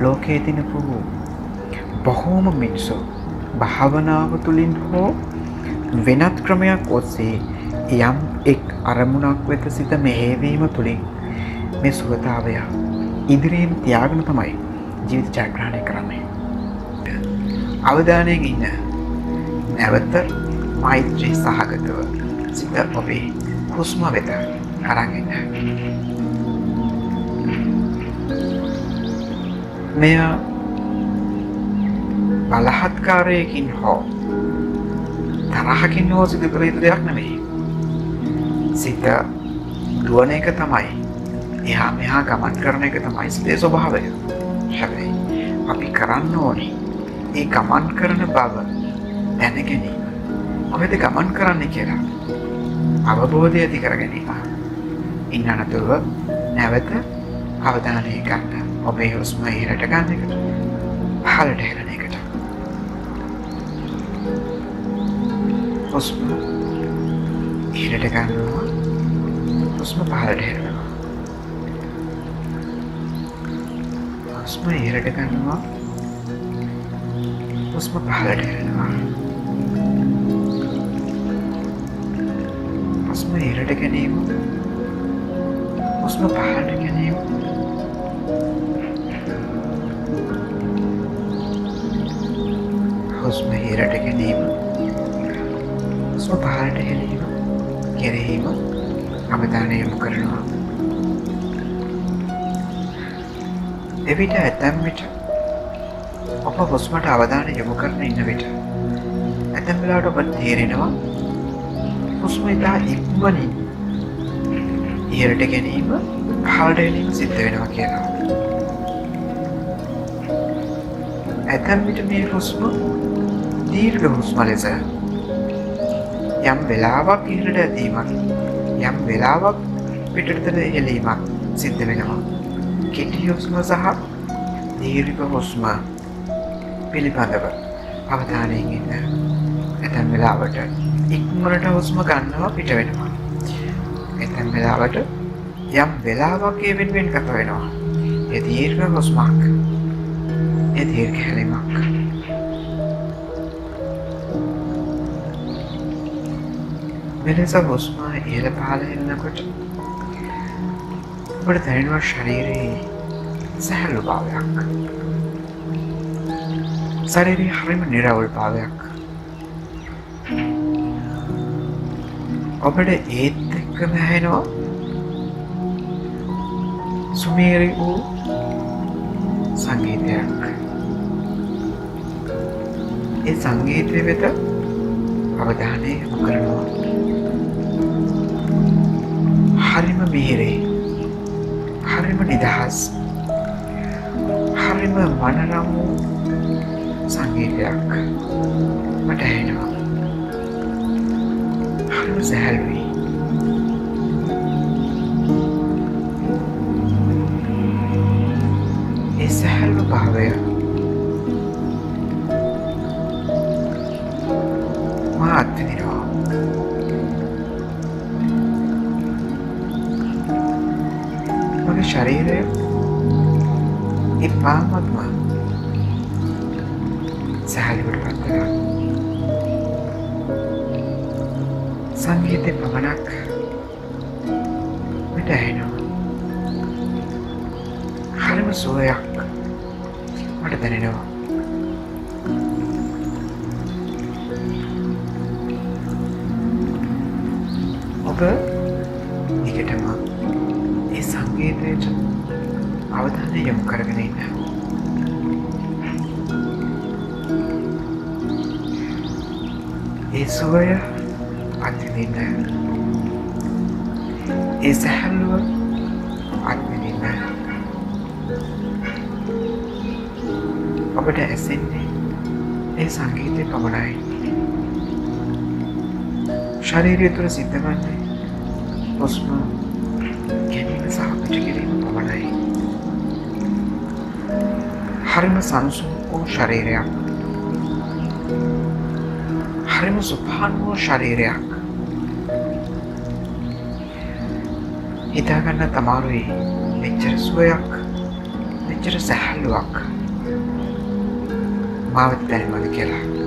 ලෝකයේ තිනපු බොහෝම මිනිස්සු භාවනාව තුළින් හෝ වෙනත් ක්‍රමයක් ඔස්සේ යම් එක් අරමුණක් වෙත සිත මෙහෙයවීම තුළින් මේ සුවතාවය ඉදිරියෙන් තියාගෙන තමයි ජීවිත ජයග්‍රහණය කරන්නේ. අවධානයෙන් ඉන්න. නැවත මෛත්‍රී සහගතව සිත ඔබේ හුස්ම වෙත අරන් එන්න. මෙය බලහත්කාරයකින් හෝ තරහකින් හෝ සිදු කළ යුතු දෙයක් නෙවෙයි. සිත දුවන එක තමයි, එහා මෙහා ගමන් කරන එක තමයි සිතේ ස්වභාවය. හැබැයි අපි කරන්න ඕනේ ඒ ගමන් කරන බව දැන ගැනීම. කොහෙද ගමන් කරන්නේ කියලා අවබෝධය ඇති කර ගැනීම. ඉන් අනතුරුව නැවත අවධානය ගන්න ඔබේ හුස්ම ඉහළට ගන්න එකට, පහළට හෙළන එකට. හුස්ම ඉහළට ගන්නවා, හුස්ම පහළට හෙළනවා. හුස්ම ඉහළට ගන්නවා, හුස්ම පහළට හෙළනවා. හුස්ම ඉහළට ගැනීම, හුස්ම පහළට ගැනීම. හුස්ම ඉහළට ගැනීම, හුස්ම පහළට හෙළීම කෙරෙහිම අවධානය යොමු කරනවා. එවිට ඇතැම් විට ඔබ හුස්මට අවධානය යොමු කරන ඉන්න විට ඇතැම් වෙලාවට ඔබ තේරෙනවා හුස්ම ඉතා ඉක්මනින් ඉහළට ගැනීම පහළට හෙළීම සිද්ධ වෙනවා කියලා. ඇතැම් විට මේ හුස්ම දීර්ඝ හුස්ම ලෙස යම් වෙලාවක් ඉහළට ඇදීමක්, යම් වෙලාවක් පිටතට හෙළීමක් සිද්ධ වෙනවා. කෙටි හුස්ම සහ දීර්ඝ හුස්ම පිළිබඳව අවධානයෙන් ඉන්න. ඇතැම් වෙලාවට ඉක්මනට හුස්ම ගන්නවා පිට වෙනවා. ඇතැම් වෙලාවට යම් වෙලාවක් ඒ වෙනුවෙන් ගත වෙනවා. ඒ දීර්ඝ හුස්මක්, ඒ දීර්ඝ හෙළීමක්. මෙලෙස හුස්ම ඉහළ පහළ හෙළනකොට ඔබට දැනෙනවා ශරීරයේ සැහැල්ලු භාවයක්. ශරීරයේ හරිම නිරවුල් භාවයක්. ඔබට ඒත් එක්කම ඇහෙනවා සුමේරි වූ සංගීතයක්. ඒ සංගීතය වෙත අවධානය යොමු කරනවා. හරිම මිහිරි, හරිම නිදහස්, හරිම මනරම් වූ සංගීතයක් මට ඇහෙනවා. හරිම සැහැල්ලුයි. ඒ සැහැල්ලු භාවය මා අත්විඳිනවා. මගේ ශරීරය ඉතාමත්ම සැහැල්ලුවට පත් වෙනවා. සංගීතය පමණක් මට ඇහෙනවා. හරිම සුවයක් මට දැනෙනවා. ඔබ දිගටම ඒ සංගීතයට අවධානය යොමු කරගෙන ඉන්න. ඒ සුවය අත්විඳින්න. ඒ සැහැල්ලුව අත්විඳින්න. ඔබට ඇසෙන්නේ ඒ සංගීතය පමණයි. ශරීරය තුළ සිද්ධ වන්නේ හුස්ම ගැනීම සහ පිට කිරීම පමණයි. හරිම සංසුන් වූ ශරීරයක්, හරිම සුභාන් වූ ශරීරයක්. හිතා ගන්නත් අමාරුයි මෙච්චර සුවයක්, මෙච්චර මෙච්චර සැහැල්ලුවක් මා වෙත දැනෙනවද කියලා.